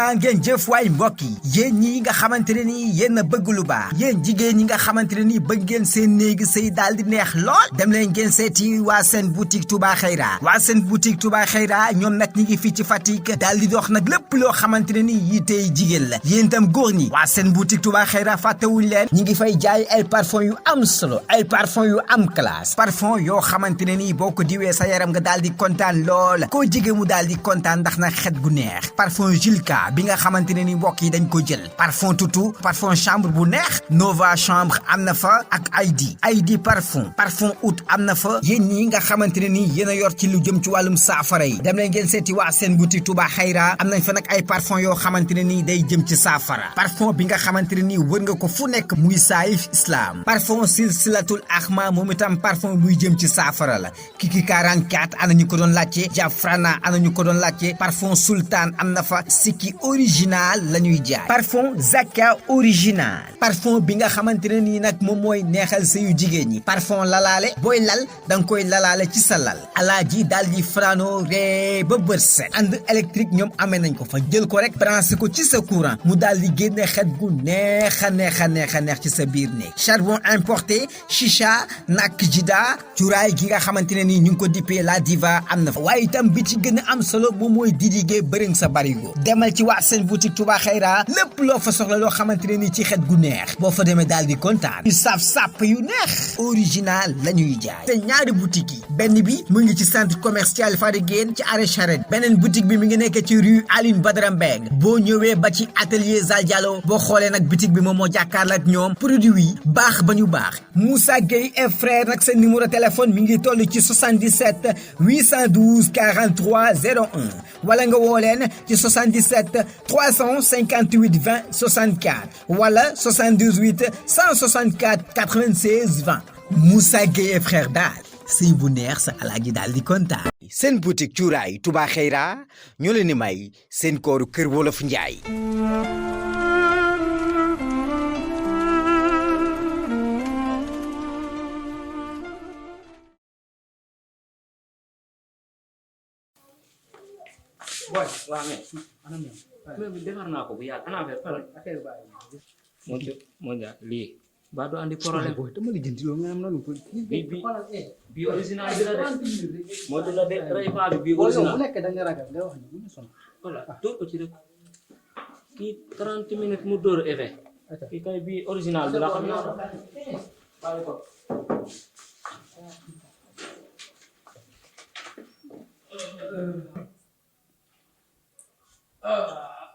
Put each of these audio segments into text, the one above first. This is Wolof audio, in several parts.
jaa ngeen jëf waay mbokk yi yéen ñi nga xamante ne nii yéen a bëgg lu baax yéen jigéen ñi nga xamante ne nii bëgg ngeen seen néegi sëy daal di neex lool dem leen ngeen seeti waa seen boutique Touba Xayra waa seen boutique Touba Xayra ñoom nag ñi ngi fii ci Fatick daal di dox nag lépp loo xamante ne nii yitey jigéen la yéen itam góor ñi waa seen boutique Touba Xayra fàttewuñ leen ñi ngi fay jaay ay parfum yu am solo ay parfum yu am classe parfum yoo xamante ne nii boo ko diwee sa yaram nga daal di kontaan lool koo jege mu daal di kontaan ndax nag xet gu neex parfum Julka bi nga xamante ne ni mbokk yi dañ ko jël parfum tutu parfum chambre bu neex Nova chambre am na fa ak ID parfum oud am na fa yéen ñi nga xamante ne ni yéen a yor ci lu jëm ci wàllum saafara yi dem leen ngeen seeti waa seen boutique Touba Xayra am nañ fa nag ay parfum yoo xamante ne nii day jëm ci saafara parfum bi nga xamante ne nii wër nga ko fu nekk muy Saïf Islam parfum Silsilatul Ahma moom itam parfum buy jëm ci saafara la Kiki 44 ana ñu ko doon laajte Jafrana ana ñu ko doon laajte parfum Sultan am na fa Sikki original la ñuy jaay parfum Zaka original parfum bi nga xamante ne nii nag moom mooy neexal sëyu jigéen ñi parfum lalaale booy lal da nga koy lalaale ci sa lal alaaji daal di frano ree ba bët set ànd électrique ñoom amee nañ ko fa jël ko rek branché ko ci sa courant mu daal di génne xet gu neex a neex ci sa biir néeg charbon importé chicha nak jida cuuraay gi nga xamante ne nii ñu ngi ko dippee la diva am na fa waaye itam bi ci gën a am solo moom mooy didigee bëriŋ sa barigo demal ci waa seen boutique Touba Xayra lépp loo fa soxla loo xamante ne nii ci xet gu neex boo fa demee daal di kontaan yu saf sàpp yu neex original la ñuy jaay te ñaari boutique yi benn bi mu ngi ci centre commercial Fadiguène ci arrêt Charette beneen boutique bi mi ngi nekk ci rue Aline Badara Mbeng boo ñëwee ba ci atelier Zal Diallo boo xoolee nag boutique bi moom moo jàkkaarloo ak ñoom produit yi baax ba ñu baax Moussa Gueye et frère nag seen numéro téléphone mi ngi toll ci 77 812 43 01 wala nga woo leen ci 77 358 20 64 wala 78 164 96 20 Moussa Gueye et frère daal sëy bu neex sa alaaji daal di kontaan. seen boutique cuuraay Touba Xayra ñoo leen di may seen kooru Kër Wolof Njaay. boy waaw mais anam mais defar naa ko bu yàgg ana affaire moo ja lii ba do andi problème boy dama li jëndi nga am noonu bi original bi la de moo de la de ray fa bi original bu nekk da nga ragal nga wax ni bu ñu son voilà door ko ci rek kii 30 minutes mu door effet kii kay bi original bi la xam naa bàyyi ko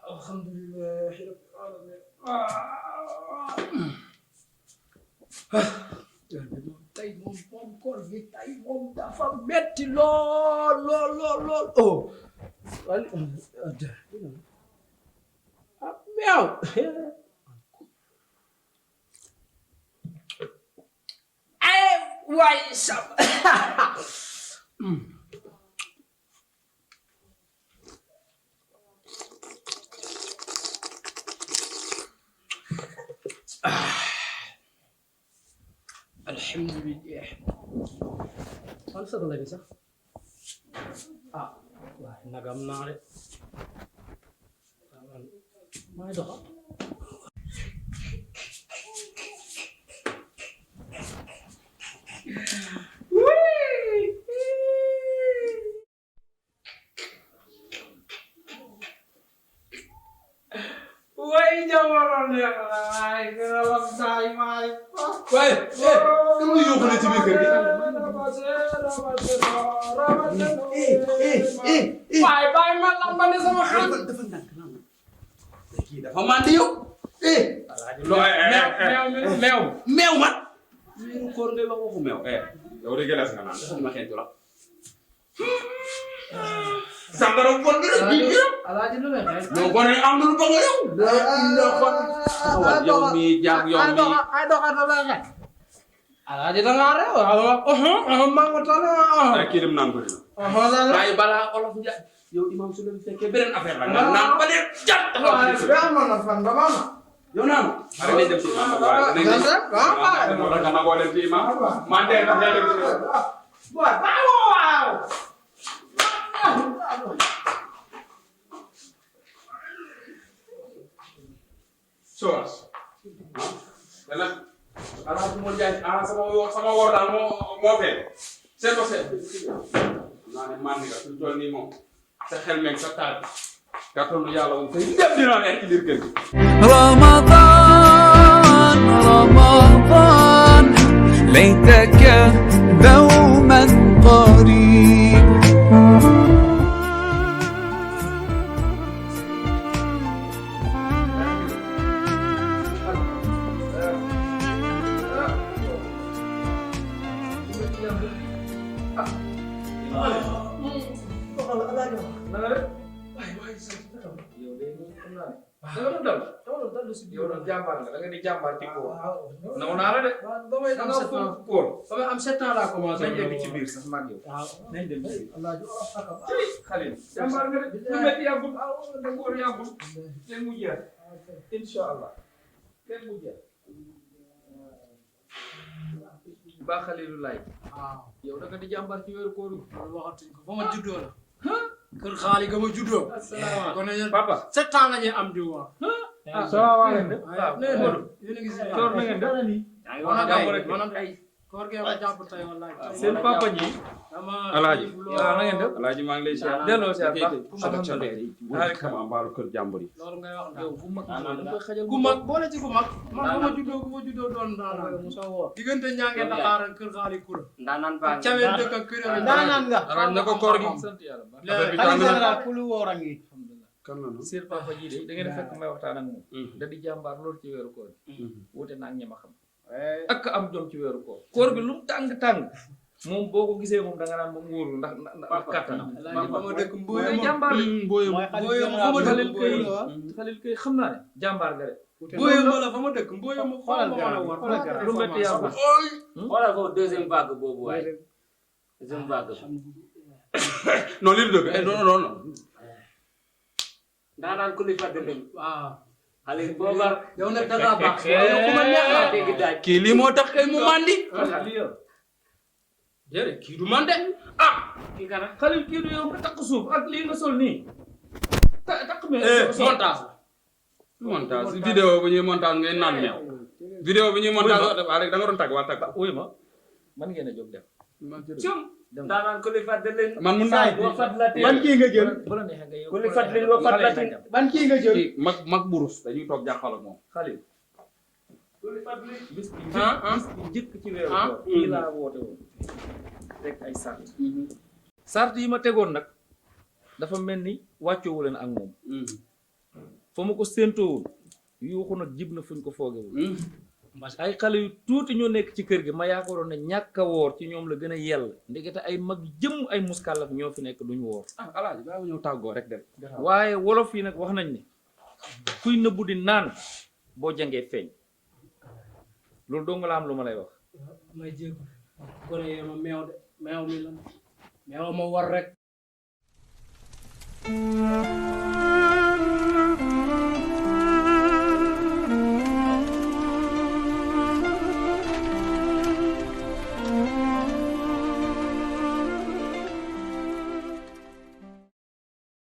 alhamdulillah rabbil alamin tey moom koor gi tey moom dafa metti lool oh wali meew ay waay sam alhamdulillah man sa dala bi sax waaw nagam naa de maa ngi doxa way jamono ne ay gënal saay maay waaye dama yóbbu ne ci biir kër gi waay bàyyi ma lambane sama xel dafa ndànk kii dafa mandi yow meew man meew koor ngay wax waxu meew yow de gelas nga naan dafa ma xentu la sangara bon gi rek bi alaaji lu neex no bon am lu bëgg yow yow mi jaag yow mi ay doxa na la xet alaaji da nga rew ma nga tane ay ki dem naan ko dina ay bala olof nja yow imam su leen fekkee beneen affaire la naan ba leen jat dafa na fan ba ma yow naan ma ngi dem ci imam ba nga na ko dem ci imam man de na dem ci waaw soos ah te nag alaaji moo jaay sama woor daal moo fee seet ko seet naa ne màndi nga suñu toll nii moom sa xel meeg sa taal kàttanu yàlla wu fay ñëpp dina nekk ci biir kër gi رمضان رمضان ليتك دوما قريب yow nag jàmbaar nga da nga di jàmbaar ci góor. naw naa la de. damay am 7 ans góor. damay am 7 ans laa commencé. nañ dem ci biir sax mag yow. waaw nañ dem ci biir. Khalil jàmbaar nga de. lu métti yàggul. da góor yàggul. kenn mu jeex. incha allah kenn mu jeex. ba Khalilu laay. waaw yow da nga di jàmbaar ci weeru koor yi. loolu waxatuñ ko ba ma juddoo la. kër xaali ga ma juddoo. asalaamaaleykum papa 7 ans la ñuy am di wax. salaamaaleykum. waaw yéen a ngi si toor na ngeen def. koor gi ma jàpp tey wallahi. seen papa ji. alaaji waaw na ngeen def. alaaji maa ngi lay siyaar. delloo siyaar baax. xam mbaaru kër jàmbur yi. loolu ngay wax yow ku mag ku mag boole ci ku mag. man bu ma juddoo doon daanaka Moussa Wor. diggante ñaange Dakar ak kër xaali kura. ndaanaan baa ngi cawee dëkk ak kër ndaanaan nga. arañ na ko koor gi. sant yàlla baax. ku lu woor a ngi. kan la noonu. seen papa ji de da ngeen fekk may waxtaan ak moom. da di jàmbaar loolu ci weeru koor. wute naa ak ñi ma xam. ak am jom ci weeru koor. koor bi lu mu tàng moom boo ko gisee moom da nga naan moom wóorul ndax kattan. ba ma dëkk Mboye moom jàmbaar Xalil kay xam naa ne jàmbaar nga de. Mboye ma la fa ma dëkk Mboye ma xoolal ma la war lu métti yàggul. xoolal foofu deuxième vague boobu waaye deuxième vague. non lii du dëgg non. daanaan ku li fàttali. waaw. Xalil boobar. yow nag da ngaa baax. yow ku ma neex laa dégg daaj. kii lii moo tax kay mu mandi. déedéet kii du man de kii kana Xalil kii du yow nga takk suuf ak lii nga sol nii takk me montage vidéo bu ñuy montage ngay naan meew vidéo bi ñuy montage waa rek da nga doon tàgg waa tàgg wuy ma man ngeen a jóg dem daanaan ku li fàttali. man mun naa ban kii nga jël. bu la neexee nga yow ku li fàttali wa fàttali. ban kii nga jël mag burus dañuy toog jàkkaarloo ak moom Xalil ku li fàttali. bis bi njëkk ci weeru koor kii laa woote woon rek ay sart yi ma tegoon nag dafa mel ni wàccoowu leen ak moom fa ma ko séentoowul yuuxu nag jib na fuñ ko foogewul parce que ay xale yu tuuti ñoo nekk ci kër gi ma yaakaaroon ne ñàkk a woor ci ñoom la gën a yell ndekete ay mag jëm ay muskàllaf ñoo fi nekk duñu woor alaaji baa ñëw tàggoo rek dem waaye wolof yi nag wax nañ ne kuy nëbbu di naan boo jàngee feeñ loolu dong la am lu ma lay wax may jéego gone yee ma meew de meew mi la meew ma war rek